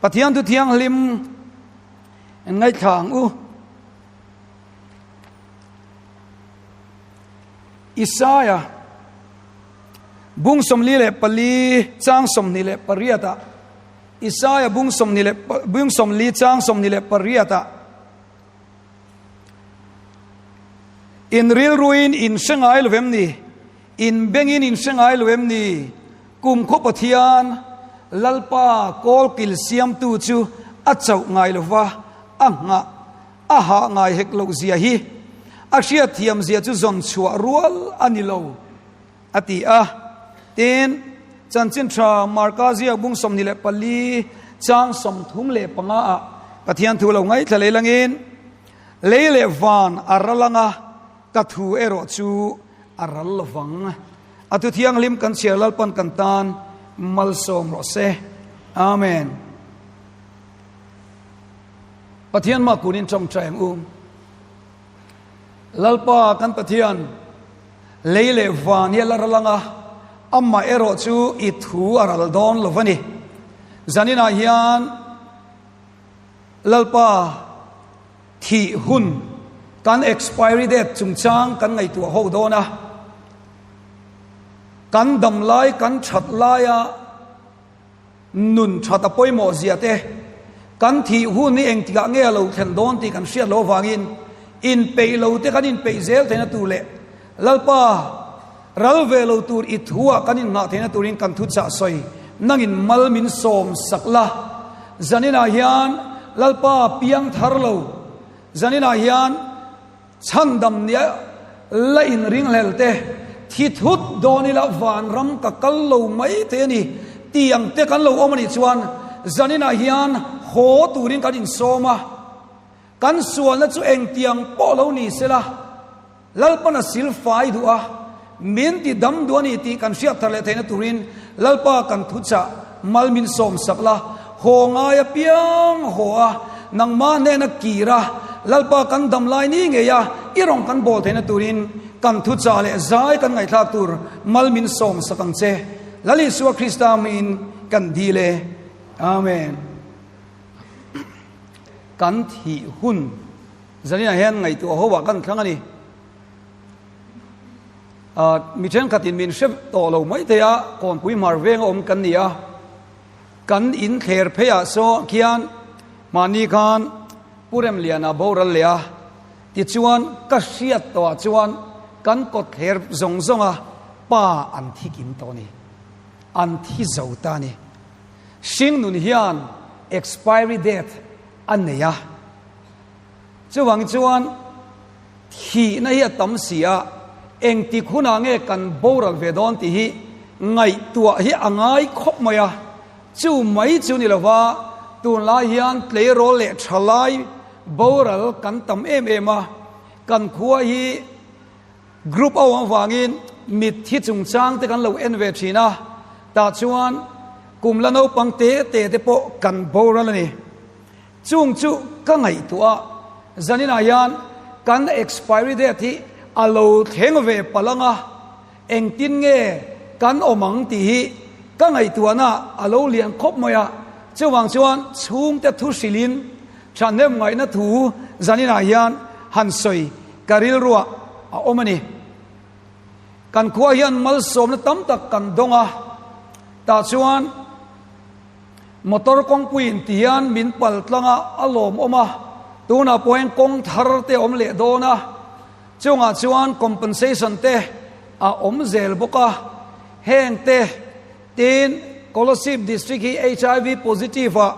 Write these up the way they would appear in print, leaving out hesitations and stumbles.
Pathian thu thianghlim in ngaithla ang u. Isaia bung 44 chang 28 ah Isaia bung 20 bung 40 chang 28 ah In rilruin in hre ngai lo em ni? In bengin in hre ngai lo em ni? Kum khaw Pathian, Lalpa kawlkil siamtu chu a chauh ngai lo va, a nghah a hah ngai hek loh zia hi a hriatthiam zia chu zawn chhuah rual a ni lo, a ti a. Tin, Chanchin Tha Marka ziak bung 24 chang 35 ah Pathian thu lo ngaithla lei langin, Lei leh van a ral anga ka thu erawh chu a ral lovang. A thu thianghlim kan chhiar Lalpan kan tan malsawm rawh se. Amen. Pathian mah kunin tawngtai ang u. Lalpa kan Pathian, lei leh van hi a la ral anga, amah erawh chu i thu a ral dawn lo va ni. Zaninah hian Lalpa thih hun kan expiry date chungchang kan ngaihtuah ho dawn a, kan dam lai kan that laia Nun that a pawimawh zia te, kan thih hun hi engtikah nge a lo thlen dawn tih kan hriat loh avangin inpeih lo te kan inpeih zel theihna tur leh Lalpa ral ve lo tur i thuah kan innghah theihna turin kan thu chah sawi nangin mal min sawm sak la. Zaninah hian Lalpa piang thar lo, zaninah hian Chhandam nia la inringhlel te, thi thut dawn ila vanram ka kal lo mai thei a ni tih ang te kan lo awm a nih chuan zaninah hian haw turin kan insawm a, kan sualna chu engtiang pawh lo ni sela Lalpan a sil fai duh a, min ti dam duh a ni tih kan hriat thar leh theihna turin Lalpa kan thuchah mal min sawm sak la, haw ngai apiang haw a, nangmah hnena kir a, Lalpa kan dam lai ni ngei a, i rawn kan bawl theihna turin kan thuchah leh zai kan ngaihthlak tur mal min sawm sak ang che. Lal Isua Krista hmingin kan dil e. Amen. Kan thih hun zaninah hian ngaihtuah ho ah kan thlang a ni. Mi thenkhatin min hre tawh lo mai thei a, Kawnpui hmar veng a awm kan ni a. Kan in thler pheiah saw khian mahni khan Pu Remliana boral leh a, tichuan ka hriat tawhah chuan kan kawt thler zawng zawnga pa an thi kim tawh a ni, an thi zo ta a ni. Hring nun hian expiry date a nei a, chuvang chuan thihna hi a tam si a, engtik hunah nge kan boral ve dawn tih hi ngaihtuah hi a ngai khawp mai a, chu mai chu ni lova tunlai hian tleirawl leh thalai boral kan tam em em a, kan khua hi group ho avangin mitthi chungchang te kan lo en ve thin a, tah chuan kum la naupang te te te pawh kan boral a ni. Chung chu ka ngaihtuah a, zaninah hian kan expiry date hi a lo thleng ve palh ang a, engtin nge kan awm ang tih hi ka ngaihtuahna a lo lian khawp mai a, chuvang chuan chhungte thu hrilhin thahnem ngaihna thu zaninah hian han sawi ka rilruah a awm a ni. Kan khua hian malsawmna tam tak kan dawng a, tah chuan. Motor kawngpuiin ti hian min pal tlang a, a lawmawm a, tunah pawh hian kawng thar te a awm leh dawn a, chungah chuan compensation te a awm zel bawk a, heng te tin Kolasib District hi HIV positive ah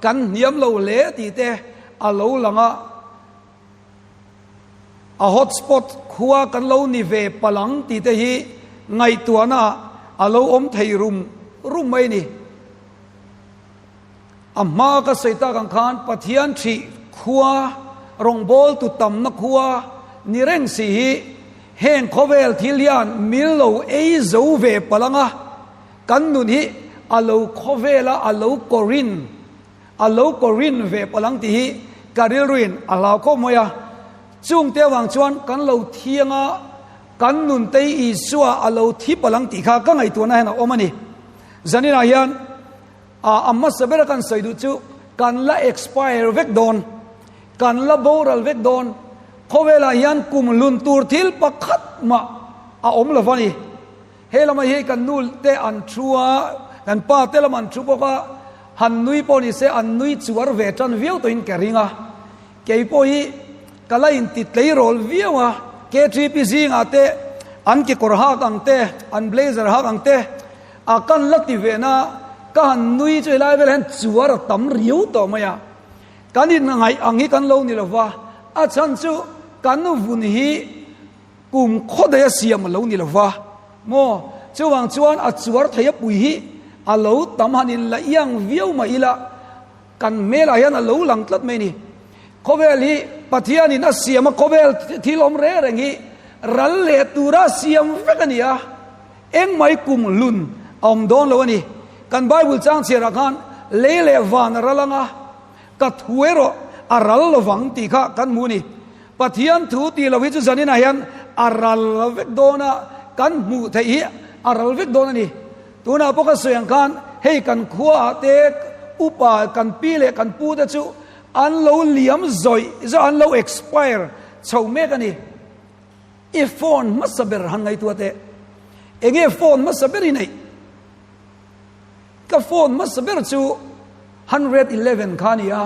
kan hniam lo hle tih te a lo lang a, a hotspot khua kan lo ni ve palang tih te hi ngaihtuahna ah a lo awm thei rum rum mai a ni. A hma ka sawi tak ang khan Pathian ṭhih khua rawngbawltu tamna khua ni reng si hi heng khawvel thil hian mil lo ei zo ve palang a, kan nun hi a lo khawvel a, a lo kawrin A lo kawrin ve palh ang tih hi ka rilruin a hlau khawp mai a. Chungte avang chuan kan lo thiang a, kan nuntei Isua a lo thi palh ang tih kha ka ngaihtuahna hian a awm a ni. Zaninah hian A hmasa bera kan sawi duh chu kan la expire vek dawn, kan la boral vek dawn. Khawvelah hian kum hlun tur thil pakhat mah a awm lo va ni. He lamah hi kan nu te an thu a, kan pa te lam an thu bawk a, han nui pawh ni se an nui chuar ve tan viau tawhin ka ring a. Kei pawh hi ka la inti tleirawl viau a, KTP zingah te an kekawr hak ang te, an blazer hak ang te a kan la ti ve na, ka han nui chu helai velah hian chuar a tam riau tawh mai a. Kan inngaih ang hi kan lo ni lo va, a chhan chu kan vun hi Kum khawdaih a siam a lo ni lo va maw? Chuvang chuan a chuar thei a pui hi a lo tam han in la iang viau mai ila kan hmelah hian a lo lang tlat mai ni. Khawvel hi Pathianin a siam a, khawvel thil awm reng reng hi ral leh tura siam vek a ni a, engmai kum hlun a awm dawn lo a ni. Kan Bible chang chhiarah khan lei leh van a ral ang a, ka thu erawh a ral lovang tih kha kan hmu a ni. Pathian thu tih loh hi chu zaninah hian a ral vek dawn a, kan hmuh theih hi a ral vek dawn a ni. Tunah pawh ka sawi ang khan hei kan khuaah te upa kan pi leh kan pu te chu an lo liam zawih zawih an lo expire chho mek a ni. I phone hmasa ber han ngaihtuah teh. Enge phone hmasa ber i neih? Ka phone hmasa ber chu 111 kha a ni a.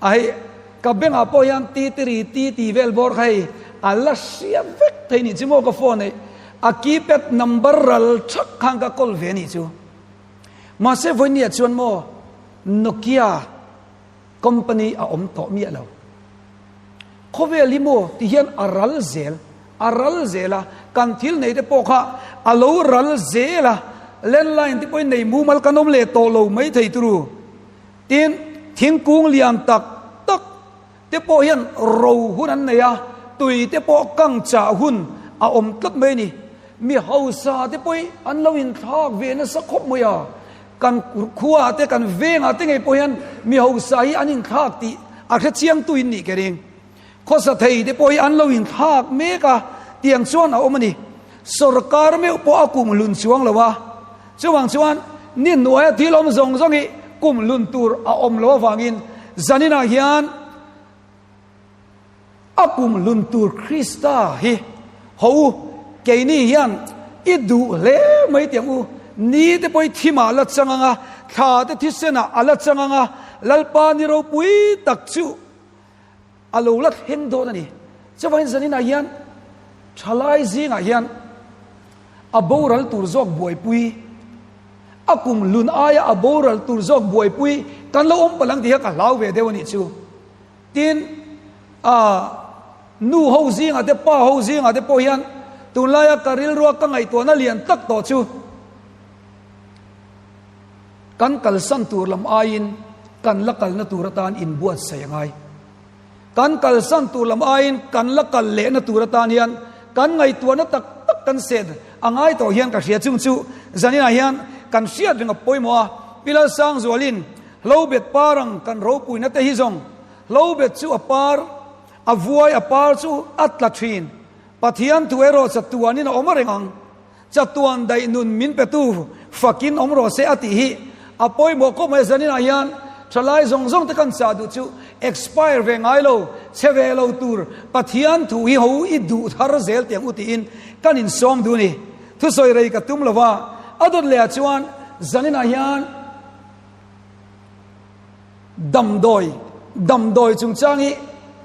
A hei, ka bengah pawh hian ti ti ri ti ti vel bawr kha hei a la hria vek thei nih chu maw ka phone ei a keypad number ral thak khan ka call ve nih chu. Mahse vawinia chuan maw Nokia company a awm tawh miah lo. Khawvel hi maw ti hian a ral zel, a ral zel a, kan thil nei te pawh kha a lo ral zel a, landline te pawhin nei mumal kan awm leh tawh lo mai thei turu. Tin, thingkung lian tak tak te pawh hian ro hun an nei a, tui te pawh kang chah hun a awm tlat mai a ni. Mi hausa te pawh hi an lo inthlak ve nasa khawp mai a, kan khuaah te kan vengah te ngei pawh hian mi hausa hi an inthlak tih a hrechiangtu in nih ka ring. Khawsa thei te pawh hi an lo inthlak mek a, tiang chuan a awm a ni. Sorkar meuh pawh a kum hlun chuang lo a, chuvang chuan ni hnuaia thil awm zawng zawng hi kum hlun tur a awm lo avangin zaninah hian a kum hlun tur Krista hi ho u, keini hian i duh hle mai tiang u, ni te pawh hi thimah a la chang ang a, thla te thisenah a la chang ang a, Lalpa ni ropui tak chu A lo la thleng dawn a ni. Chuvangin zaninah hian thalai zingah hian a boral tur zawk buaipui, a kum hlun aia a boral tur zawk buaipui kan lo awm palh ang tih kha ka hlau ve deuh a nih chu. Tin, a nu ho zingah te pa ho zingah te pawh hian tunlaia ka rilrua ka ngaihtuahna lian tak tawh chu Kan kalsan tur lam aiin kan la kalna tur atan inbuatsaih a ngai. Kan kalsan tur lam aiin kan la kal lehna tur atan hian kan ngaihtuahna tak tak kan set a ngai tawh hian ka hria. Chung chu zaninah hian kan hriat reng a pawimawh a, Pi Lalsangzualin Hlobet par ang kan ropuina te hi zawng Hlobet chu a par, a vuai a par chu a tla thin. Pathian thu erawh chatuanin a awm reng ang. Chatuan daih nun min petu fakin awm rawh se a tih hi a pawimawh khawp mai. Zaninah hian thalai zawng zawng te kan chah duh chu expire ve ngai lo, chhe ve lo tur Pathian thu hi ho i duh thar zel tiang u tiin kan insawm duh a ni. Thusawi rei ka tum lo va, a dawt lehah chuan zaninah hian damdawi, damdawi chungchang hi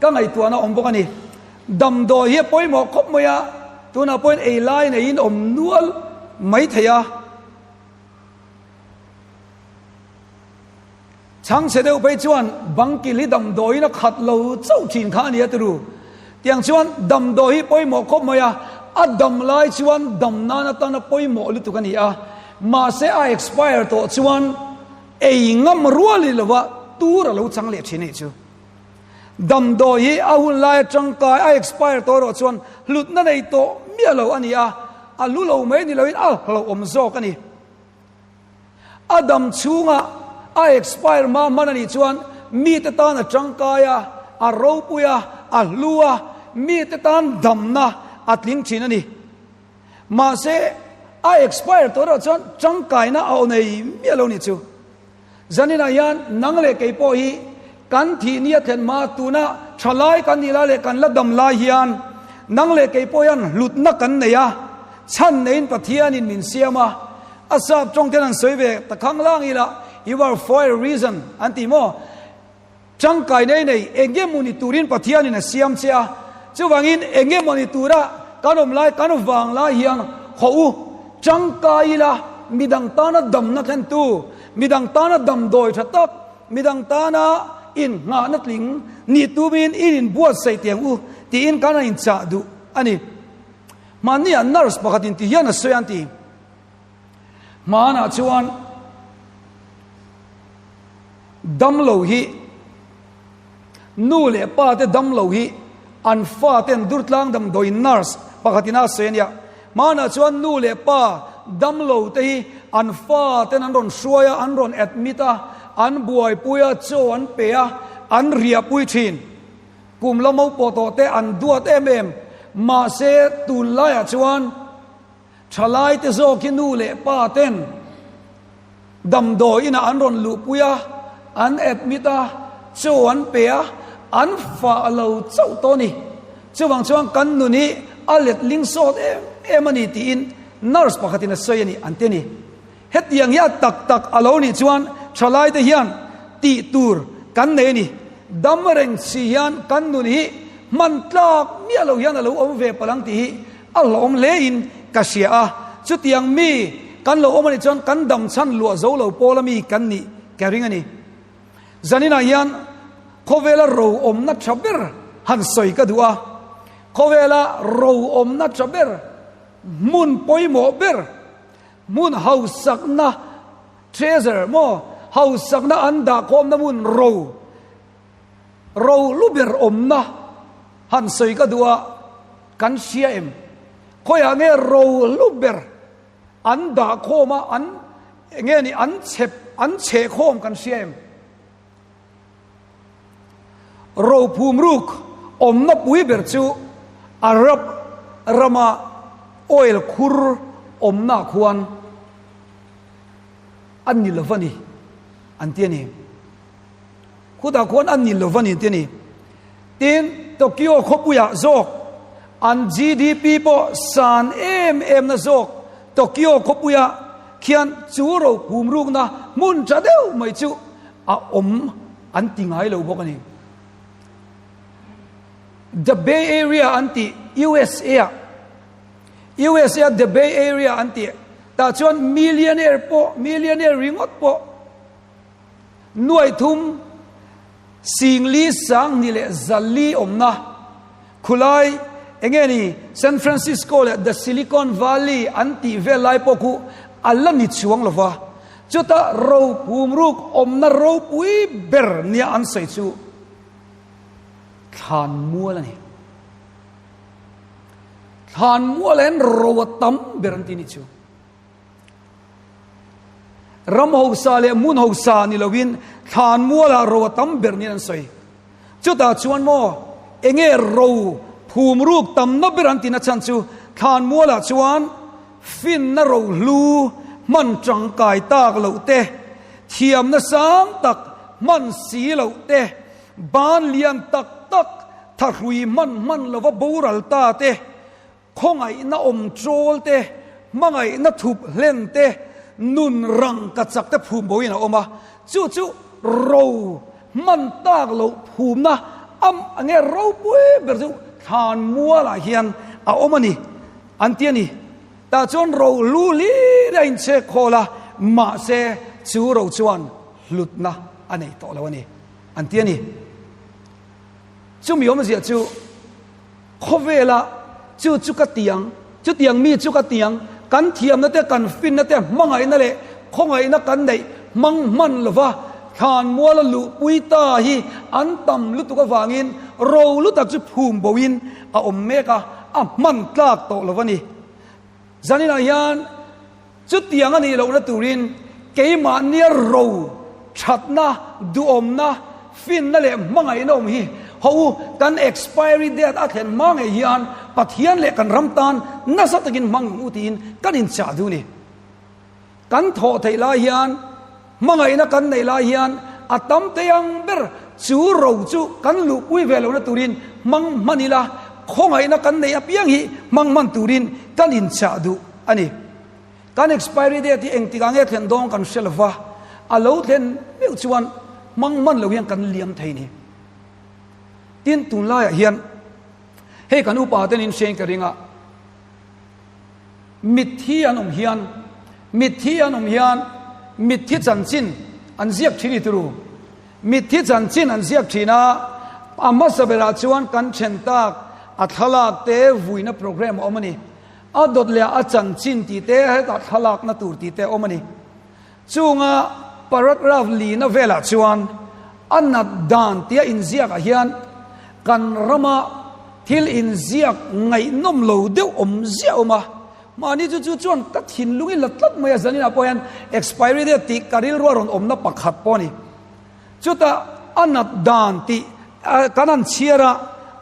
ka ngaihtuahna awm bawk a ni. Damdawi hi a pawimawh khawp mai a, tunah pawhin ei lai neiin awm nual mai thei a. Chhangchhe deuh phei chuan bangkil hi damdawiin a khat lo chauh thin kha a ni a ti ru. Tiang chuan damdawi hi pawimawh khawp mai a, a dam lai chuan dam nan atana pawimawh lutuk a ni a, mahse a expire tawh chuan Ei ngam rual i lova tur a lo chang leh thin anih chu. Damdawi hi a hun lai atangkai a expire tawh erawh chuan hlutna nei tawh miah lo a ni a, a hlu lo mai ni loin a hlauhawm zawk a ni. A dam chhunga a expire hma hman a nih chuan mite tan a tangkai a, a ropui a, a hlu a, mite tan damna a tling thin a ni. Mahse, a expire tawh erawh chuan tangkaina a aw nei miah lo nih chu. Zaninah hian nang leh kei pawh hi kan thih ni a thlen hma tuna thalai kan nih lai leh kan la dam lai hian nang leh kei pawh hian hlutna kan nei a, chhan neiin Pathianin min siam a. A sap tawng ten an sawi ve ta khang lang ila, You are for a reason an ti maw? Tangkai nei nei eng emaw ni turin Pathianin a siam che a, chuvangin eng emaw ni tura kan awm lai, kan vang lai hian haw u, tangkai ila midang tana damna thlentu, midang tana damdawi tha tak, midang tana innghahna tling nih tumin in inbuatsaih tiang u tiin kan a inchah duh a ni. Mahnia nurse pakhatin ti hian a sawi an ti. Hmanah chuan damlo hi nu leh pa te damlo hi an fa ten durtlang damdawiin nurse pakhatin a sawi a nia. Hmanah chuan nu leh pa damlo te hi an fa ten an rawn hruai a, an rawn admit a, an buaipui a, chaw an pe a, an riahpui thin. Kum la mopawh tawh te an duat em em. Mahse tunlaiah chuan Thalaite zawk hi nu leh pa ten damdawi inah an rawn luhpui a, an admit a, chaw an pe a, an fah lo chauh tawh a ni. Chuvang chuan kan nun hi a letling sawt em em a ni tiin nurse pakhatin a sawi a ni an ti a ni. Hetiang hi a tak tak a lo nih chuan thalaite hian tih tur kan nei a ni. Dam reng si hian kan nun hi hman tlak miah lo hian a lo awm ve palh ang tih hi A hlawm hlein ka hria a, chutiang mi kan lo awm a nih chuan kan dam chhan luah zo lo pawla mi kan nih ka ring a ni. Zaninah hian khawvela ro awmna tha ber han sawi ka duh a, khawvela ro awmna tha ber, hmun pawimawh ber, hmun hausakna, treasure maw, hausakna an dahkhawmna hmun ro, ro lu ber awmna han sawi ka duh a, Kan hria em? Khawiah nge ro hlu ber an dah khawm a, an nge ni an chhep, an chheh khawm kan hria em? Ro phum ruk awmna pui ber chu Arab rama oil khur awmna khuan a ni lo va ni an ti a ni. Khutah khuan a ni lo va ni an ti a ni. Tin, Tokyo khawpuiah zawk an GDP pawh san em em na zawk Tokyo khawpuiah khian chu ro phum rukna hmun tha deuh mai chu a awm an ti ngai lo bawk a ni. The Bay Area an tih USA ah USA The Bay Area an tih tah chuan millionaire pawh millionaire ringawt pawh Nuaithum, Singli, Sangni leh Zali awmna khulai enge ni San Francisco leh The Silicon Valley an tih vel lai pawh khu a la ni chuang lo va. Chuta rophum ruk awmna ropui ber nia an sawi chu Thlanmual a ni. Thlanmual hian ro a tam ber an ti ni chu. Ram hausa leh hmun hausa ni loin thlanmualah ro a tam ber niin an sawi. Chutah chuan maw enge ro phum ruk tamna ber an tina chhan chu thlanmualah chuan finna ro hlu hman tangkai tak loh te, thiamna sang tak hman si loh te, ban lian tak tak thahrui hman hman lova boral ta te, Khawngaihna awm chawl te, hmangaihna thup hlen te, nun rang ka chak te phum boin a awm a, chu chu ro hman tak loh phumna am nge ropui ber chu thlan mualah hian a awm a ni an ti a ni. Tah chuan ro hlu hlir a inchhek khawl a, mahse chu ro chuan hlutna a nei tawh lo a ni an ti a ni. Chumi awmzia chu. Khawvela chu chu ka ti ang, chutiang mi chu ka ti ang, kan thiamna te, kan finna te, hmangaihna leh khawngaihna kan neih hmang hman lova thlanmuala luhpui ta hi an tam lutuk avangin ro lu tak chu phum boin a awm mek a, a hman tlak tawh lo a ni. Zaninah hian chutiang a nih lohna turin keimahnia ro thatna, duhawmna, finna leh hmangaihna awm hi ho u kan expiry date a thlen hma ngei hian Pathian leh kan ram tan nasa takin hmang ang u tiin kan inchah duh a ni. Kan thawh theih lai hian. Hmangaihna kan neih lai hian a tam thei ang ber chu ro chu kan luhpui ve lohna turin hmang hman ila, khawngaihna kan neih apiang hi hmang hman turin kan inchah duh a ni. Kan expiry date hi engtikah nge thlen dawn kan hre lova, a lo thlen meuh chuan hmang hman lo hian kan liam thei ni. Tin, tunlaiah hian hei kan upa ten in hriain ka ring a, Mitthi an awm hian, mitthi an awm hian mitthi chanchin an ziak thin i turu. Mitthi chanchin an ziak thin a, a hmasa berah chuan kan then tak a thlalak te vuina program a awm a ni. A dawt leh a chanchin tih te hetah thlalakna tur tih te a awm a ni. Chunga paragraph lina velah chuan a nat dan tia inziakah hian kan rama thil inziak ngaihnawm lo deuh awm ziah awm a. Mahni chu chu chuan ka thinlung i la tlat mai a, zaninah pawh hian expiry date tih ka rilru a rawn awmna pakhat pawh a ni. Chutah a nat dan tih kan han chhiar a,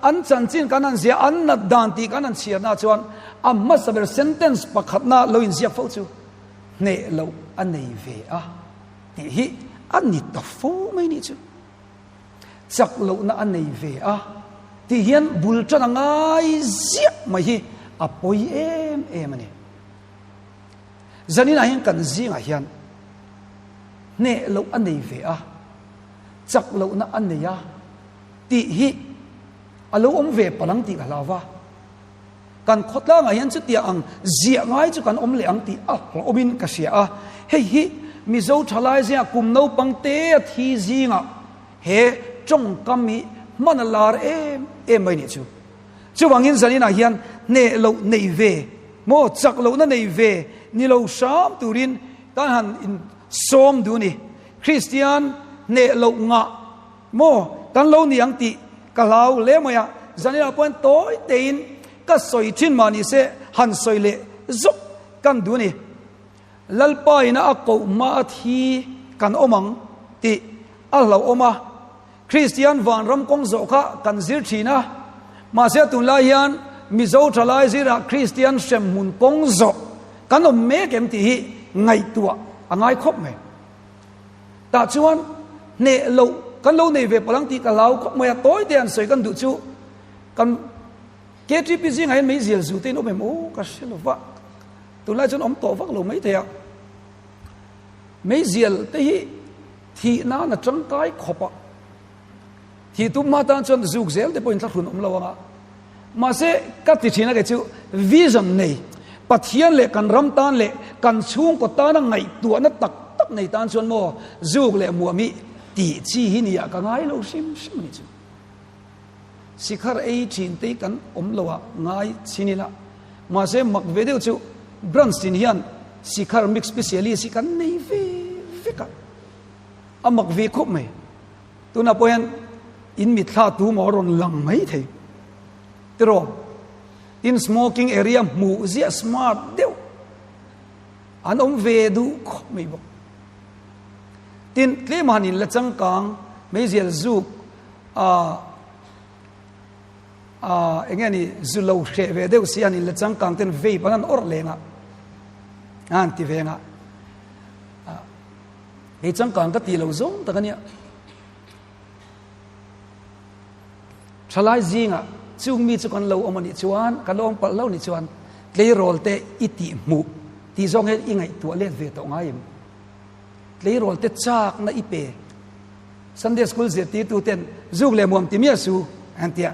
an chanchin kan han ziah, an nat dan tih kan han chhiarna chuan a hmasa ber sentence pakhatna lo inziak fo chu. Hneh loh a nei ve a tih hi a ni ta fo mai nih chu. Chak lohna a nei ve a tih hian bul tan a ngai ziah mai hi a pawi em em a ni. Zaninah hian kan zingah hian hneh loh a nei ve a, chak lohna a nei a tih hi a lo awm ve palang tih ka hlau va. Kan khawtlangah hian chutiang ang ziah ngai chu kan awm leh ang tih a hlauhawmin ka hria a. Hei hi Mizo thalai zingah kum naupang te a thi zingah he tawngkam hi hman a lar em em mai nih chu. Chuvangin zaninah hian hneh loh nei ve maw chak lohna nei ve ni lo hram turin kan han insawm duh a ni. Kristian hneh loh ngah Maw, kan lo ni ang tih ka hlau hle mai a, zaninah pawhin tawi tein ka sawi thin mah ni se han sawi leh zawk kan duh a ni. Lalpa ina a koh hma a thi kan awm ang tih a hlauhawm a, Kristian vanram kawng zawh kha kan zir thin a, mahse tunlai hian Mizo thalai zirah Kristian hremhmun kawng zawh kan awm mek em tih hi ngaihtuah a ngai khawp mai. Tah chuan hneh loh kan lo nei ve palh ang tih ka hlau khawp mai a, tawi te an sawi kan duh chu kan KTP zingah hian meizial zu te in awm em aw ka hre lo va, tunlai chuan awm tawh vak lo mai thei a, meizial te hi thih nan a tangkai khawp a, thih tum hma tan chuan zuk zel te pawhin thlahrun awm lo ang a, mahse ka ti thin a kei chu vision nei Pathian leh kan ram tan leh kan chhungkaw tana ngaihtuahna tak tak nei tan chuan maw zuk leh muam hi tih chi hi nia ka ngai lo hrim hrim a ni chu. Sikhar ei thin te hi kan awm lo a ngai chin ila mahse mak ve deuh chu branch tin hian sikhar mix specialist hi kan nei ve vek a, a mak ve khawp mai. Tunah pawh hian in mitthla tu maw a rawn lang mai thei tiraw? Tin smoking area hmuh ziah smart deuh an awm ve duh khawp mai bawk. Tin tlem han in la changkang meizial zuk ah ah enge ni zu lo hreh ve deuh si han in la changkang ten vape an han awrh leng a an ti veng a hei changkang ka ti lo zawng tak ania. Thalai zingah chung mi chu kan lo awm a nih chuan, kan lo awm palh lo nih chuan tleirawl te i tih hmuh tih zawng hian i ngaihtuah let ve tawh ngai em? Tleirawl te chakna i pe. Sunday School zirtirtu ten zuk leh muam ti miah su an tia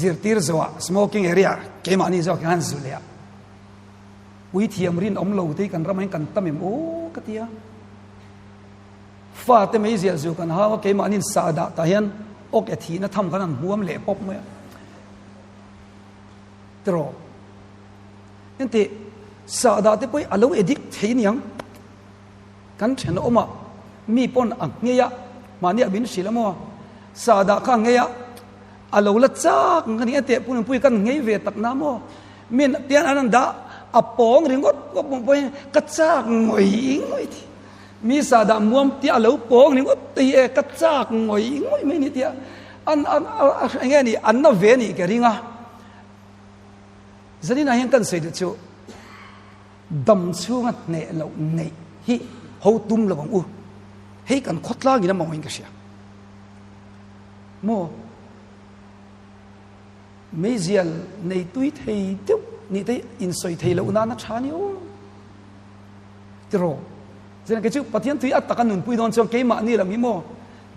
zirtir zawhah smoking area keimahni zawk hian han zu leh a. Puithiam rinawm lo te hi kan ramah hian kan tam em aw ka tia. Fate mai ziah zu kan hau a, keimahnin sah dah tah hian awk e thihna tham khan an hmuam leh pawp mai a. Tiraw? Engti sah dah te pawh hi a lo addict thei niang. Kan thenawm a, mi pawn a nghei a, mahni a min hrilh a maw? Sah dah kha a nghei a, a lo la chak ang ka ni a, teh pui kan nghei ve tak na maw? Min tian an an dah a pawng ringawt pawh pawhin ka chak ngawih ngawih thei. Mi sahdah muam tia a lo pawng ringawt te hi e ka chak ngawih ngawih mai ni tia an an a eng nge ni an na ve nih ka ring a. Zaninah hian kan sawi duh chu dam chhunga hneh loh neih hi ho tum lo ang u. Hei kan khawtlangin a mamawhin ka hria. Maw? Meizial nei tui thei deuh nih te insawi thei loh nana tha ni aw. Tiraw? Zan ke chu Pathian tui a taka nunpui dawn chuan keimahni lam hi maw?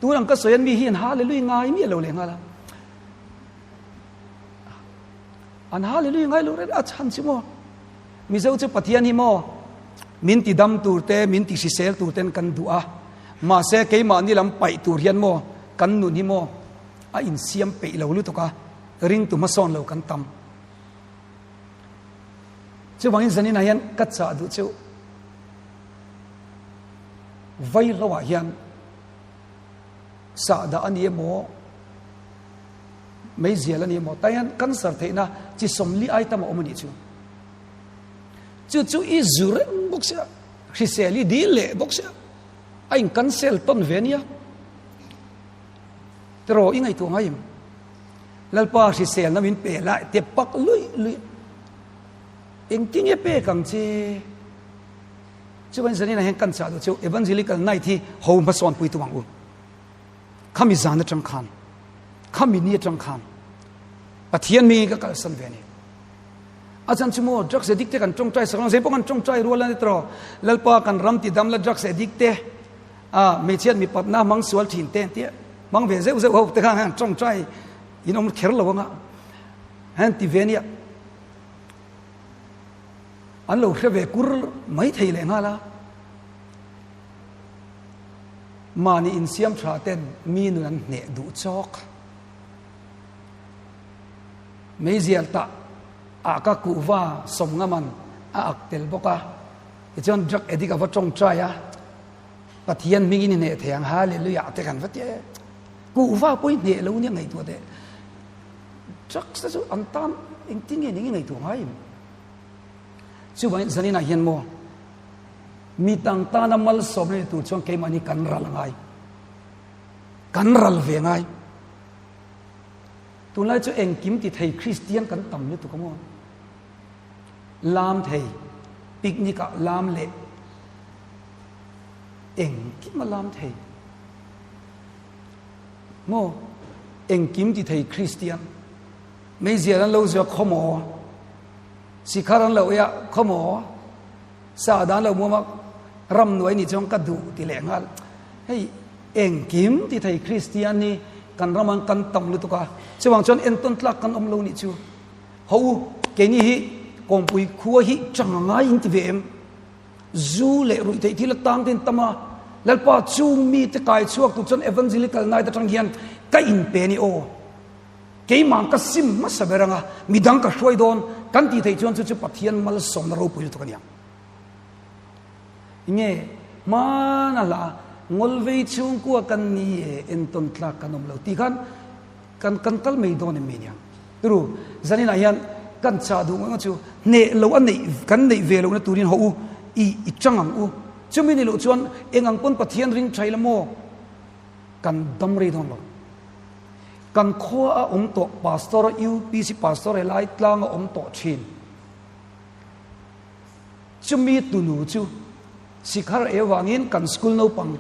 Tun ang ka sawi an mi hi an hallelujah ngai miah lo leh nghal a. An hallelujah ngai lo reng a chhan chu maw? Mizo chu Pathian hi maw min ti dam tur te, min ti hrisel tur ten kan duh a. Mahse keimahni lam paih tur hian maw kan nun hi maw a insiam peih lo lutuk a, ringtu hmasawn lo kan tam. Chuvangin zaninah hian ka chah duh chu vaihloah hian sahdah a ni emaw meizial a ni emaw tah hian cancer theihna chi sawmli ai tam a awm a nih chu. Chu chu i zu reng bawk sia, hrisel i dil leh bawk sia, a in cancel tawn ve nia. Tiraw i ngaihtuah ngai em? Lalpa hriselna min pe la te pak lui lui. Engtinge pek ang che? Chuan zanina hian kan chah duh chu Evangelical Night hi ho hmasawn pui tum ang u. Khami zan atang khan, khami ni atang khan Pathian mi ka kalsan ve ni. A chan chu maw drugs addict te kan tawngtai sak lo, zei pawh kan tawngtai rual a ni tiraw. Lalpa kan ram ti dam la drugs addict te a hmeichhiat mipatna hmang sual thin te tia hmang ve zeuh zeuh ho te khan han tawngtai in awm kher lo anga han ti ve nia. An lo hre ve kur mai thei leh nghal a. Mahni insiam tha ten mi nun an hneh duh chawk. Meizial tah ah ka kuhva sawm ngaman a ak tel bawk a. Tichuan drug addict a va tawngtai a, Pathian hmingin i hneh thei ang, Hallelujah te kan va ti e. Kuhva pawh i hneh lo nia ngaihtuah teh. Drugs te chu an tan engtin nge ning i ngaihtuah ngai em? Chuvangin zaninah hian maw mi tang tana malsawmna ni tur chuan keimahni kan ral ngai. Kan ral ve ngai. Tunlai chu engkim ti thei Kristian kan tam lutuk a maw? Lam thei, picnic ah lam leh engkim a lam thei. Maw? Engkim ti thei Kristian. Meizial an lo zua khaw maw? Sikhar an lo ei a khaw maw? Sa dan lo muam a ram nuai ni chuan ka duh ti leh nghal. Hei engkim ti thei Kristian hi kan ramah kan tam lutuk a, chuvang chuan entawn tlak kan awm lo nih chu. Ho u, keini hi kawngpui khua hi chang a ngai in ti ve em? Zu leh ruih theih thil atang ten tam a, Lalpa chung mite kai chhuak tur chuan Evangelical Night atang hian ka inpe a ni aw. Keimah ka sim hmasa ber anga midang ka hruai dawn kan tih theih chuan chu chu Pathian malsawmna ropui lutuk a ni ang. Nge hmana hla ngawlvei chhungkua kan ni e entawn tlak kan awm lo tih khan kan kan kal mai dawn em mi niang. Turu zaninah hian kan chah duh ngawih ngawih chu hneh lo a neih kan neih ve lohna turin haw u i i chang ang u. Chumi ni loh chuan eng ang pawn Pathian ring tha ila maw kan dam rei dawn lo. Kan khua a awm tawh Pastor UPC Pastor helai tlang a awm tawh thin. Chumi tunu chu sikhar e vangin kan school naupang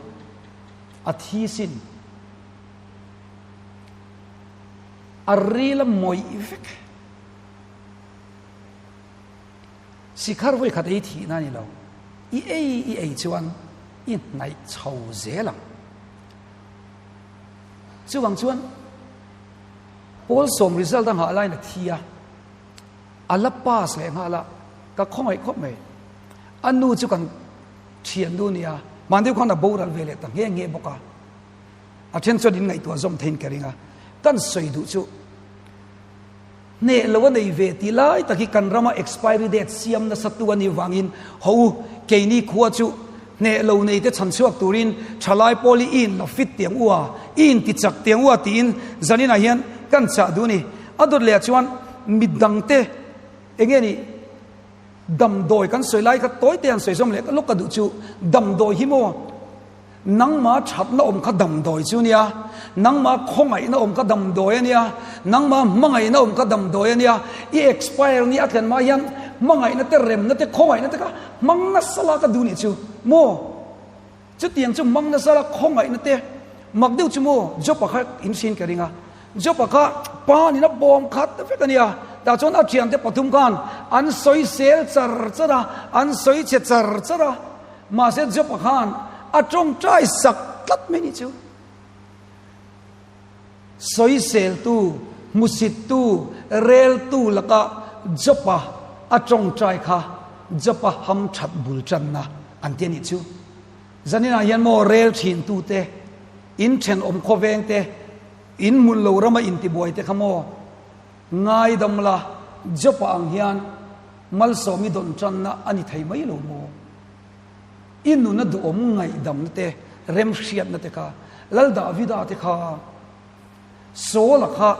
a thi sin. A ril a mawih vek. Sikhar vawi khat ei thihna a ni lo. I ei i ei chuan i hnaih chho zel ang. Chuvang chuan pawl sawm result a nghah laiin a thi a, a la pass leh nghal a, ka khawngaih khawp mai. A nu chu kan thiannu a ni a, mahni khan a boral ve leh ta nghe nghe bawk a. A then chuan in ngaihtuah zawm theiin ka ring a, kan sawi duh chu hneh lo a nei ve tih lai tak hi kan rama expiry date siam nasa tu a nih vangin ho u, keini khua chu hneh lo nei te chhan chhuak turin thalai pawl hi i in la fit tiang u a, i in ti chak tiang u a tiin zaninah hian kan chah duh a ni. A dawt leh ah chuan midangte eng nge nih damdawi kan sawi lai kha tawi te an sawi zawm leh lawk ka duh chu damdawi hi maw Nangma thatna awm kha damdawi chu nia, nangma khawngaihna awm kha damdawi a nia, nangma hmangaihna awm kha damdawi a nia. I expire ni a thlen hma hian hmangaihna te, remna te, khawngaihna te kha hmang nasa la ka duh nih chu maw? Chutiang chu mang nasa la khawngaihna te mak deuh chu maw Job-a kha in hriin ka ring a. Job-a kha pa nina bawm khat vek a nia. Tah chuan a thiante pathum khan an sawi sel char char a, an sawi chhe char char a. Mahse Job-a khan a tawngtai sak tlat mai ni chu. Sawiseltu, hmusittu, reltu laka Job-a a tawngtai kha Job-a ham that bul tanna an ti a nih chu. Zaninah hian maw rel thintute, in thenawm khawvengte, in hmun lo rama intibuaite kha maw ngaidam la Job-a ang hian malsawmi dawn tanna a ni thei mai lo maw? I nuna duhawm ngaihdamna te, remhriatna te kha, Lal Davida te kha, Saul-a kha,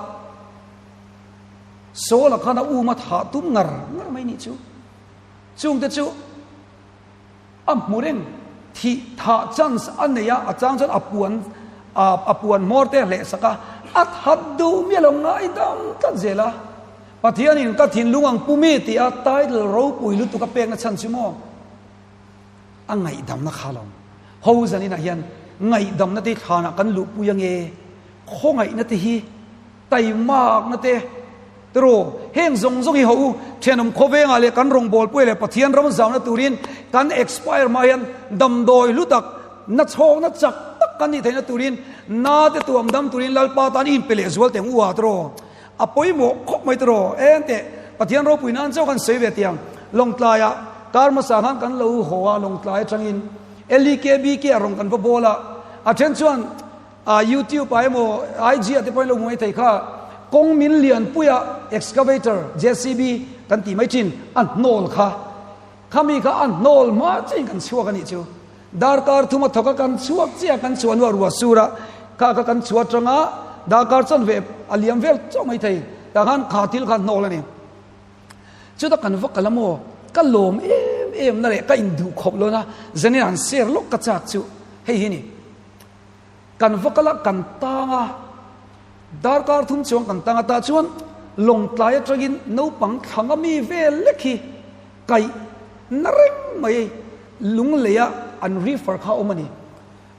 Saul-a khan a um a thah tum ngar ngar mai nih chu. Chungte chu a hmu reng, thih thah chance a nei a, a chang chuan a puan a puan hmawr te a hleh sak a, a that duh miah lo ngaidam tlat zel a. Pathianin ka thinlung ang pu mi tih a title ropui lutuk a pekna chhan chu maw? A ngaihdamna kha lo. Ho zaninah hian ngaihdamna te thlanah kan luhpui ange, khawngaihna te hi, taimakna te, tiraw, heng zawng zawng hi ho u, thenawm khawvengah leh kan rawngbawlpuia leh Pathian ram zauna turin kan expire hma hian damdawi hlu tak, nachhawkna chak tak kan nih theihna turin na te tuam dam turin Lalpa tan i inpe leh zual teh ang u a, tiraw. A pawimawh khawp mai tiraw? Eng teh, Pathian ropui nan chauh kan sawi ve tiang. Lawngtlaiah kar hmasa khan kan lo haw a, Lawngtlai atangin LEKBK a rawn kan va bawl a. A then chuan YouTube ah emaw IG ah te pawhin lo hmu mai thei kha. Kawng min lianpuia excavator, JCB kan tih mai thin, a hnawl kha. Khami kha a hnawl hma chiin kan chhuak a nih chu. Darkar thuma thawk a kan chhuak chiah kan chhuah hnuah ruah sur a, kha kha kan chhuah atanga darkar chuan ve a liam vel chauh mai thei. Tah khan kha thil kha hnawl a ni. Chuta kan va kal a maw? Ka lawm em em na leh ka induh khawp lo na zanin an share lawk ka chak chu hei hi ni. Kan va kal a kan tang a, darkar thum chuang kan tang a tah chuan lawngtlai atangin naupang thlanga mi vel lek hi kaih na reng mai lunglei a an refer kha awm a ni.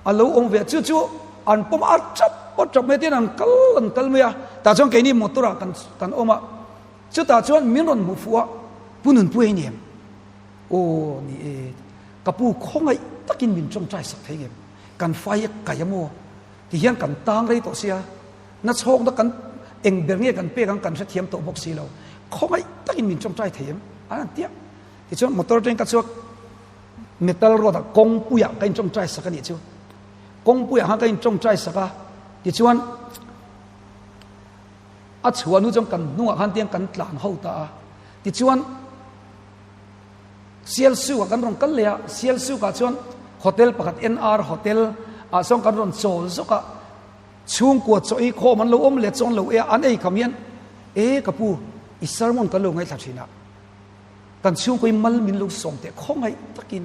A lo awm ve a, chu chu an pawm a tap a tap mai tin an kal an kal mai a, tah chuan keini motor ah kan kan awm a, chutah chuan min rawn hmuh fuh a, Pu Nunpuia i ni em? Aw ni e, ka pu khawngaih takin min tawngtai sak thei ngem, kan fai a kaih a maw? Ti hian kan tang rei tawh sia, na chhawkna kan eng ber nge kan pek ang kan hrethiam tawh bawk si lo, khawngaih takin min tawngtai thei em? An han ti a. Tichuan motor atangin ka chhuak metal road ah kawngpuiah ka intawngtai sak a nih chu. Kawngpuiah khan ka intawngtai sak a, tichuan a chhuah hnu chuan kan hnungah khan tiang kan tlan ho ta a. Tichuan Sialsukah kan rawn kal leh a, Sialsukah chuan hotel pakhat NR Hotel ah chuan kan rawn chawl zawk a. Chhungkua chaw ei khawm an lo awm leh chuan lo e a, an ei kham hian e ka pu i sermon kan lo ngaithla thin a. Kan chhungkaw hi mal min lo sawm teh khawngaih takin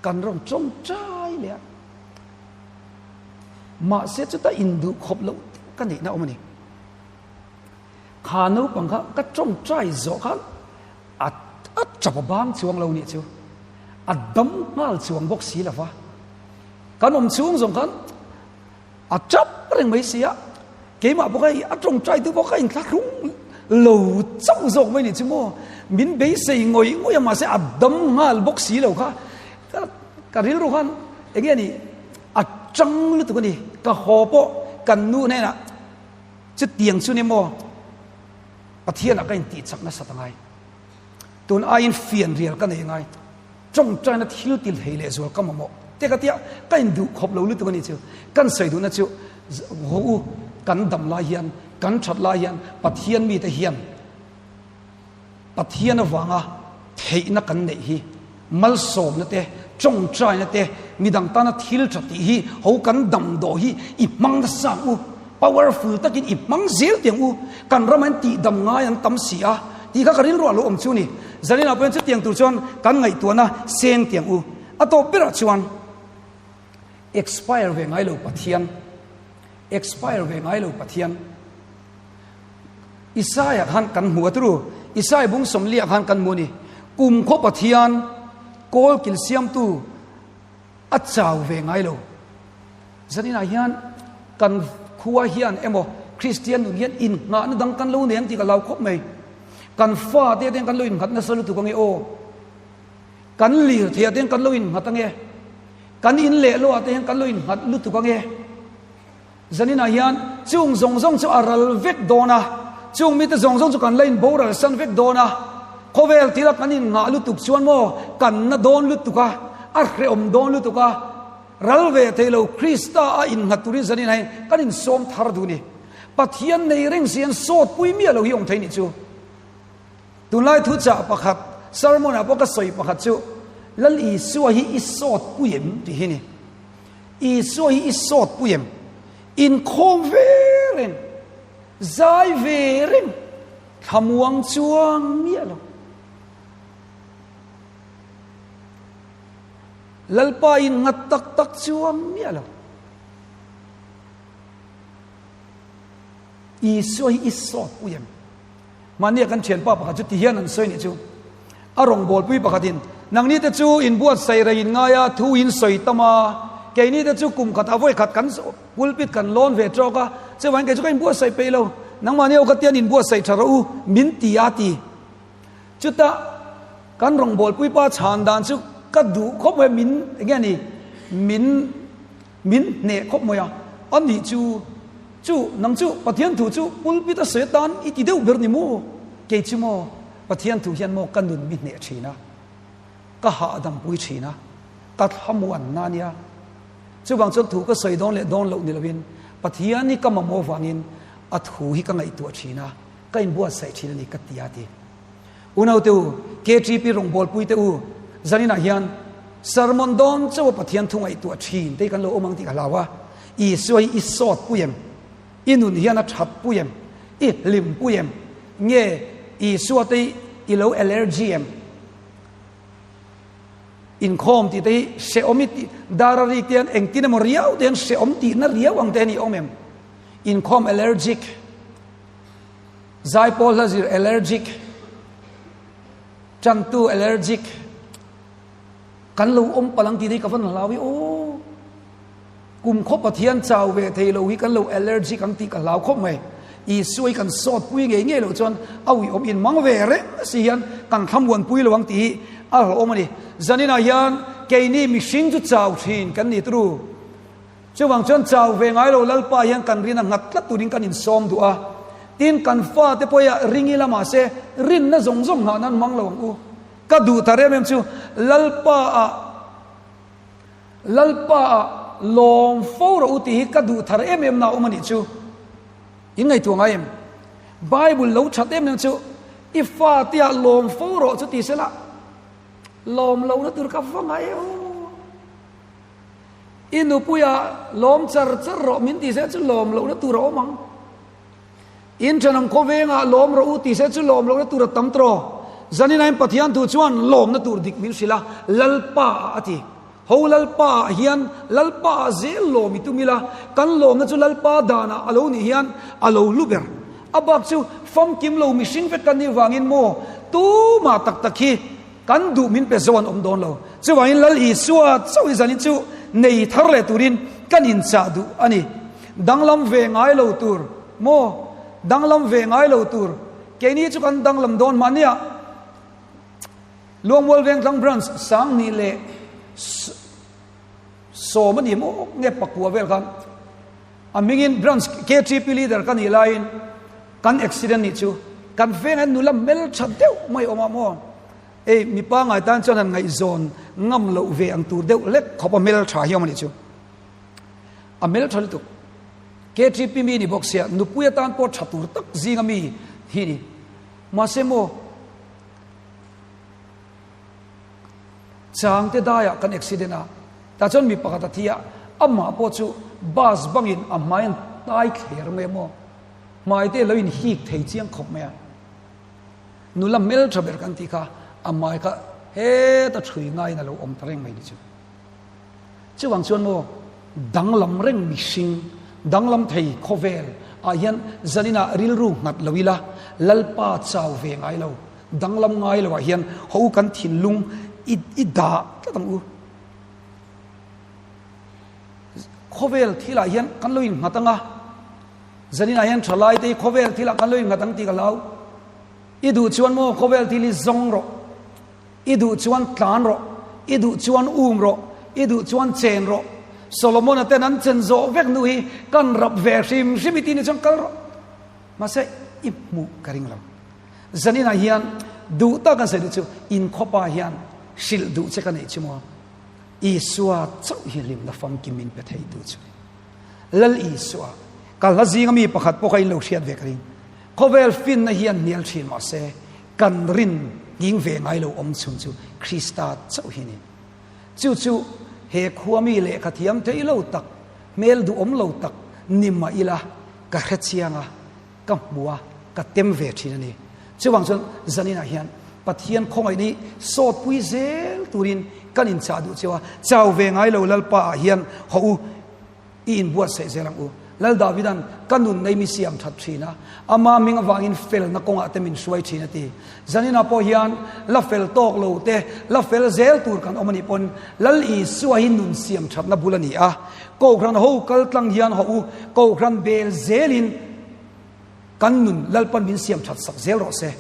kan rawn tawngtai leh a. Mahse chuta induh khawp loh deuh ka neihna awm a ni. Kha naupang kha ka tawngtai zawh khan a a tap a bang chuang lo nih chu. A dam nghal chuang bawk si lova. Kan awm chhung zawng khan A tap reng mai si a, keimah bawk hei a tawngtai tu bawk a inthlahrung lo chauh zawk mai nih chu maw, min beisei ngawih ngawih a mahse a dam nghal bawk si lo kha, ka ka rilru khan eng nge ni a tang lutuk a ni, ka haw pawh kan nu hnenah chutiang chu ni maw Pathianah ka intih chak nasat angai, tun aiin fianrial ka nei angai. Tawngtaina thil til thei leh zual ka mamawh te ka tia ka induh khawp lo lutuk a nih chu. Kan sawi duhna chu haw u kan dam lai hian kan that lai hian Pathian mite hian Pathian avanga theihna kan neih hi malsawmna te tawngtaina te midang tana thil tha tih hi ho kan dam dawh hi i hmang nasa ang u. Powerful takin i hmang zel tiang u, kan ram an tih dam ngai an tam si a tih kha ka rilru a lo awm chu ni. Zaninah pawhin chutiang tur chuan kan ngaihtuahna seng tiang u. A tawp berah chuan expire ve ngai lo Pathian, expire ve ngai lo Pathian. Isaiah khan kan hmu a turu, Isaiah bung sawmliah khan kan hmu a ni. Kum khaw Pathian, kawl kil siamtu. A chau ve ngai lo. Zaninah hian kan khua hian emaw Kristian nun hian innghahna dang kan lo nei ang tih ka lau khawp mai. Kan fate te kan lo innghat nasa lutuk ange aw. Kan lirthei ah te hian kan lo innghat ange. Kan in leh lo ah te hian kan lo innghat lutuk ange. Zaninah hian chung zawng zawng chu a ral vek dawn a, chung mite zawng zawng chu kan la inboral san vek dawn a, khawvel thila kan innghah lutuk chuan maw kan na dawn lutuk a, a hrehawm dawn lutuk a, ral ve thei lo Krista a innghat turin zaninah hian kan insawm thar duh ni. Pathian nei reng si hian sawt pui miah lo hi awm thei nih chu. Tunlai thuchah pakhat sermon ah pawh ka sawi pakhat chu Lal Isua hi i sawt pui em tih hi ni. Isua hi i sawt pui em? Inkhawm ve reng, zai ve reng, thlamuang chuang miah lo. Lalpa in nghat tak tak chuang miah lo. Isua hi i sawt pui em? Mahnia kan thianpa pakhat chu ti hian an sawi nih chu. A rawngbawlpui pakhatin, Nangni te chu inbuatsaih reng in ngai a, thu in sawi tam a, keini te chu kum khat a vawi khat kan pulpit kan lawn ve tawk a, chuvangin kei chu ka inbuatsaih peih lo, nangmahni ho ka tian inbuatsaih tha rawh u, min ti a ti. Chutah kan rawngbawlpui pa chhan dan chu ka duh khawp mai a, min eng nge ni, min min hneh khawp mai a, a nih chu chu nang chu Pathian thu chu pulpit a sawi atan i ti deuh ber ni maw? Kei chu maw Pathian thu hian maw ka nun mi hneh thin a, ka hahdam pui thin a, ka thlamuanna a nia. Chuvang chuan thu ka sawi dawn leh dawn loh ni lovin Pathian hi ka mamawh vangin a thu hi ka ngaihtuah thin a, ka inbuatsaih thin a ni ka ti a ti. Unaute u, KTP rawngbawlpui te u, zaninah hian sermon dawn chauha Pathian thu ngaihtuah thin te hi kan lo awm ang tih ka hlau a. Isua hi i sawt pui em? I nun hian a that pui em? I hlim pui em? Nge Isua te hi i lo allergy em? Inkhawm tih te hi hrehawm i tih, dar a rik te hian engtin emaw riau te hian hrehawm tihna riau ang te hian i awm em? Inkhawm allergic. Zaipawl hla zir allergic, tantu allergic, kan lo awm palh ang tih hi ka van hlau i aw. Kum khaw Pathian chau ve thei lo hi kan lo allergic ang tih ka hlau khawp mai. Isua hi kan sawt pui ngei ngei loh chuan a uiawm in mang ve reng si hian kan thlamuan pui lo ang tih hi a hlauhawm a ni. Zaninah hian keini mihring chu chau thin kan ni turu. Chuvang chuan chau ve ngai lo Lalpa hian kan rin a nghat tlat turin kan insawm duh a. Tin, kan fate pawhia ring ila mahse rinna zawng zawng nghah nan hmang lo ang u. Ka duh ta rem em chu Lalpa ah Lalpa ah lawm fo rawh u tih hi ka duh thar em em na awm a nih chu. In ngaihtuah ngai em? Bible lo that em em chu i fate ah lawm fo rawh chu ti sela lawm lohna tur ka va ngai em aw. I nupuia lawm char char rawh min ti se chu lawm lohna tur a awm ang. In thenawm khawvengah lawm rawh u ti se chu lawm lohna tur a tam tawh. Zaninain Pathian thu chuan lawmna tur dik min hrilh a, Lalpa ah a ti. Ho Lalpa ah hian Lalpa ah zel lawm i tum ila, kan lawmna chu Lalpa danah a lo nih hian a lo hlu ber. A bak chu famkim lo mihring vek kan nih vangin maw tumah tak tak hi Kan duh min pe zo an awm dawn lo. Chuvangin Lal Isua chauh i zanin chu nei thar leh turin kan inchah duh a ni. Danglam ve ngai lo tur maw? Danglam ve ngai lo tur. Keini chu kan danglam dawn mahnia Luangmual Vengtlang Branch Sanghnih leh Sawm a ni maw nge pakua vel khan a hmingin Branch KTP Leader ka nih laiin Kan accident nih chu kan veng hian nula hmel tha deuh mai awm a maw? Ei mipa ngai tan chuan han ngaihzawn ngam loh ve ang tur deuh lek khawp a hmel tha hi awm a nih chu. A hmel tha lutuk. KTP mi ni bawk sia nupui atan pawh tha tur tak zinga mi hi ni. Mahse maw Changte daiah kan accident a, tah chuan mi pakhat a thi a, amah pawh chu bus bangin a hmai an tai thler mai a maw? Hmai te lo in hik thei chiang khawp mai a, nula hmel tha ber kan tih kha a hmai kha heta thui ngaiin a lo awm ta reng mai ni chu. Chuvang chuan maw danglam reng mihring, danglam thei khawvel ah hian zaninah rilru nghat lo ila, Lalpa chau ve ngai lo, danglam ngai lo ah hian ho kan thinlung i i dah tlat ang u. Khawvel thilah hian kan lo innghat ang a, zaninah hian thalai te hi khawvel thilah kan lo innghat ang tih ka hlau. I duh chuan maw khawvel thil hi zawng rawh, i duh chuan tlan rawh, i duh chuan um rawh, i duh chuan chen rawh. Solomon-a ten an chen zawh vek hnu hi kan rap ve hrim hrim i tih ni chuan kal rawh. Mahse i hmuh ka ring lo. Zaninah hian duh tak an sawi duh chu inkhawpa hian hrilh duh che ka neih chu maw? Isua chauh hi hlimna famkim min pe thei tu chu ni. Lal Isua, ka hla zinga mi pakhat pawh kha in lo hriat ve ka ring. Khawvel finna hian hnial thin mah se, kan rin nghing ve ngai lo awm chhun chu Krista chauh hi ni. Chu chu he khua mi lehkha thiam thei lo tak, hmel duhawm lo tak ni mah ila ka hre chiang a, ka hmu a, ka tem ve thin a ni. Chuvang chuan zaninah hian Pathian khawngaih ni sawtpui zel turin kan inchah duh cheu a, chau ve ngai lo Lalpa ah hian haw u, i inbuatsaih zel ang u. Lal Davidan ka nun nei mi siam that thin a, ama hming avangin felna kawngah te min hruai thin a ti. Zaninah pawh hian la fel tawk lo te, la fel zel tur kan awm a nih pawn Lal Isua hi nun siam thatna bul a ni a, Kohhran ho kal tlang hian haw u, Kohhran bel zelin kan nun Lalpan min siam that sak zel rawh se.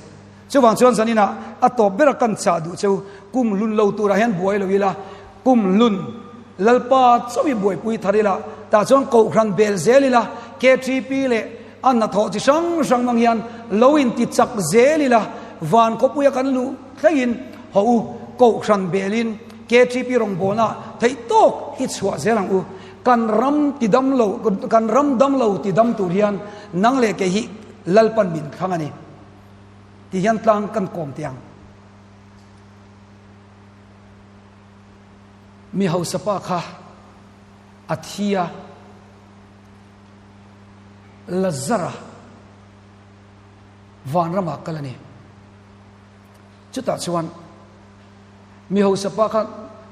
Chuvang chuan zaninah a tawp bera kan chah duh cheu, kum hlun lo turah hian buai lo ila, kum hlun Lalpa chauh i buaipui thar ila, tah chuan Kohhran bel zel ila, KTP leh a hnathawh chi hrang hrang mang hian lo inti chak zel ila, van khawpuia kan luh thlengin haw u, Kohhran belin KTP rawngbawlna theih tawk i chhuah zel ang u. Kan ram ti dam lo, kan ram dam lo ti dam tur hian nang leh kei hi Lalpan min thlang a ni. Ti hian tlang kan kawm teh ang. Mi hausa pa kha a thi a, Lazara vanramah kal a ni. Chutah chuan mi hausa pa kha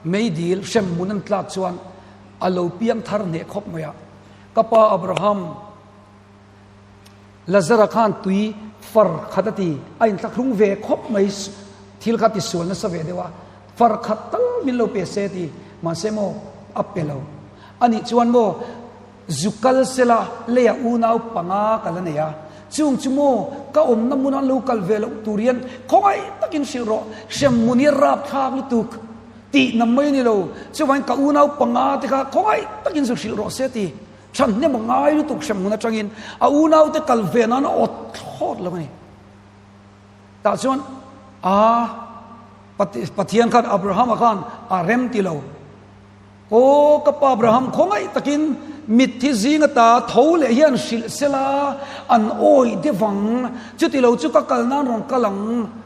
meidil hremhmun an tlak chuan a lo piang thar hneh khawp mai a. Ka pa Abraham, Lazara khan tui far khat a ti, a inthlahrung ve khawp mai, thil kha tisual nasa ve deuh a, far khat tal min lo pe se ti, mahse maw a pe lo. Anih chuan maw Zu kal sela leiah unau panga ka la nei a, chung chu maw ka awmna hmun an lo kal ve loh tur hian khawngaih takin hrilh rawh, hremhmun hi a rapthlak lutuk tih na mai a ni lo, chuvangin ka unau panga te kha khawngaih takin zu hrilh rawh se ti thanhnem a ngai lutuk hremhmun atangin a unau te kal ve nan a awt thlawt lo a ni. Tah chuan a Pathian khan Abrahama khan a rem ti lo. Aw ka pa Abraham, khawngaih takin mitthi zing ata tho leh hian hrilh sela an awih deuh ang, chuti lo chu ka kal nan rawn kal ang,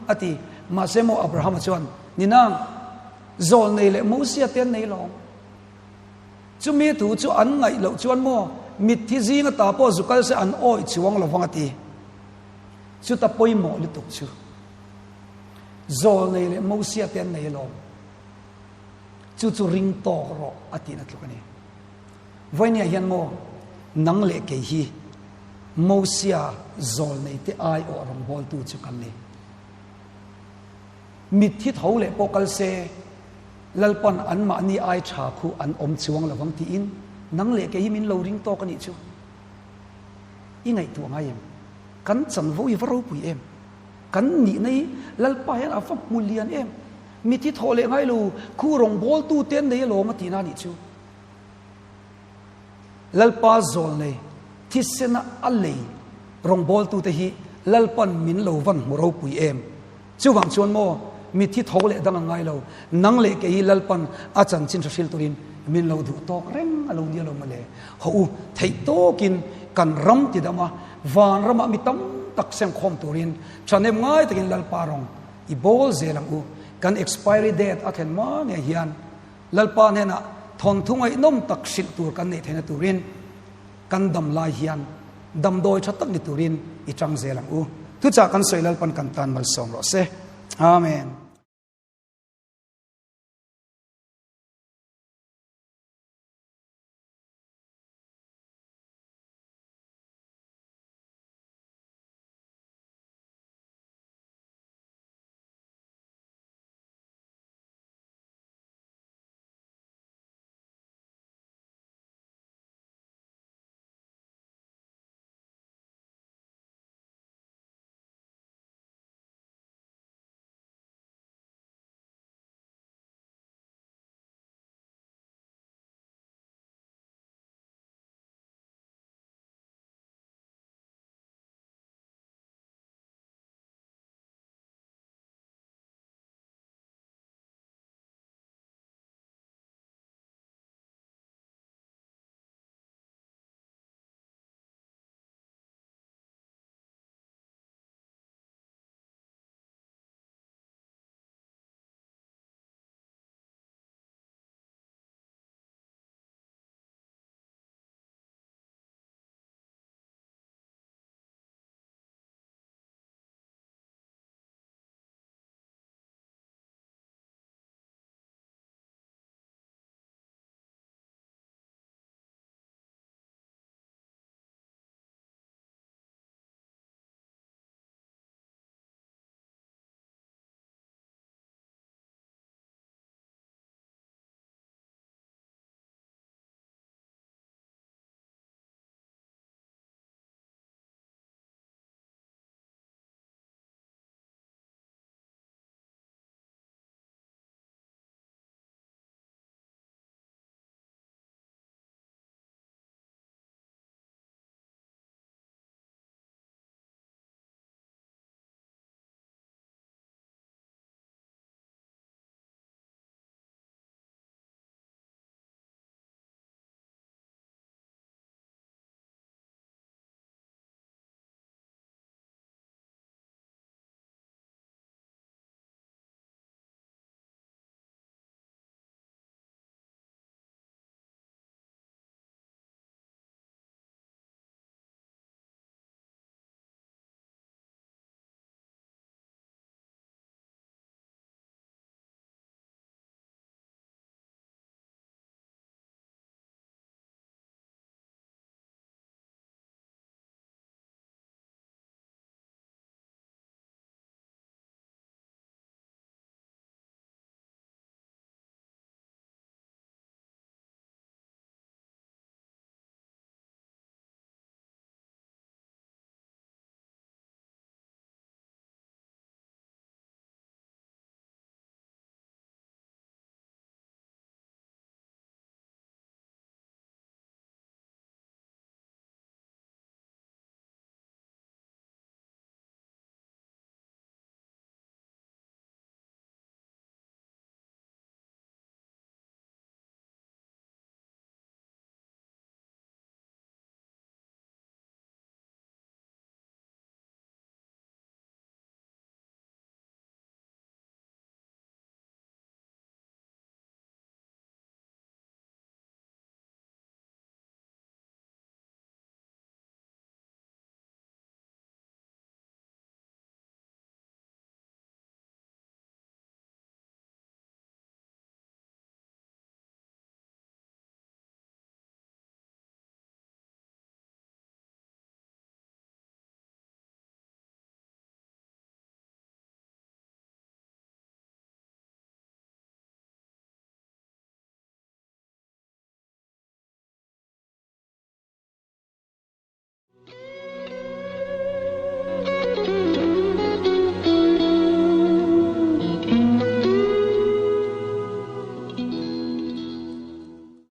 a ti. Mahse maw Abrahama chuan, Ni nang, zawl nei leh Mosia te an nei lawng. Chumi thu chu an ngaih loh chuan maw mitthi zing ata pawh zu kal se an awih chuang lo vang, a ti. Chuta pawimawh lutuk chu zawl nei leh Mosia te an nei lawng. Chu chu ring tawk rawh a tihna tluk a ni. Vawinia hian maw nang leh kei hi Mosia zawl neite aiawh rawngbawltu chu kan ni. Mitthi tho leh pawh kal se Lalpan anmahni ai tha khu an awm chuang lo vang tiin nang leh kei hi min lo ring tawk a nih chu. I ngaihtuah ngai em? Kan chanvo i va ropui em? Kan nihna hi Lalpa hian a va hmu lian em? Mithi thawh leh ngai lo, khu rawngbawltu te an nei alawm a tihna a nih chu. Lalpa zawl nei, thisena a lei rawngbawltu te hi Lalpan min lo van hmu ropui em? Chuvang chuan maw, mithi tho leh dang a ngai lo, nang leh kei hi Lalpan a chanchin hre hril turin min lo duh tawk reng a lo nia lo mawle. Haw u, theih tawkin kan ram ti dam a, van ramah mi tam tak sengkhawm turin thahnem ngai takin Lalpa rawng I bawl zel ang u. Kan expiry date a thlen hma ngei hian Lalpa hnenah thawnthu ngaihnawm tak hrilh tur kan neih theihna turin kan dam lai hian damdawi tha tak ni turin i tang zel ang u. Thuchah kan sawi Lalpan kan tan malsawm rawh se. Amen.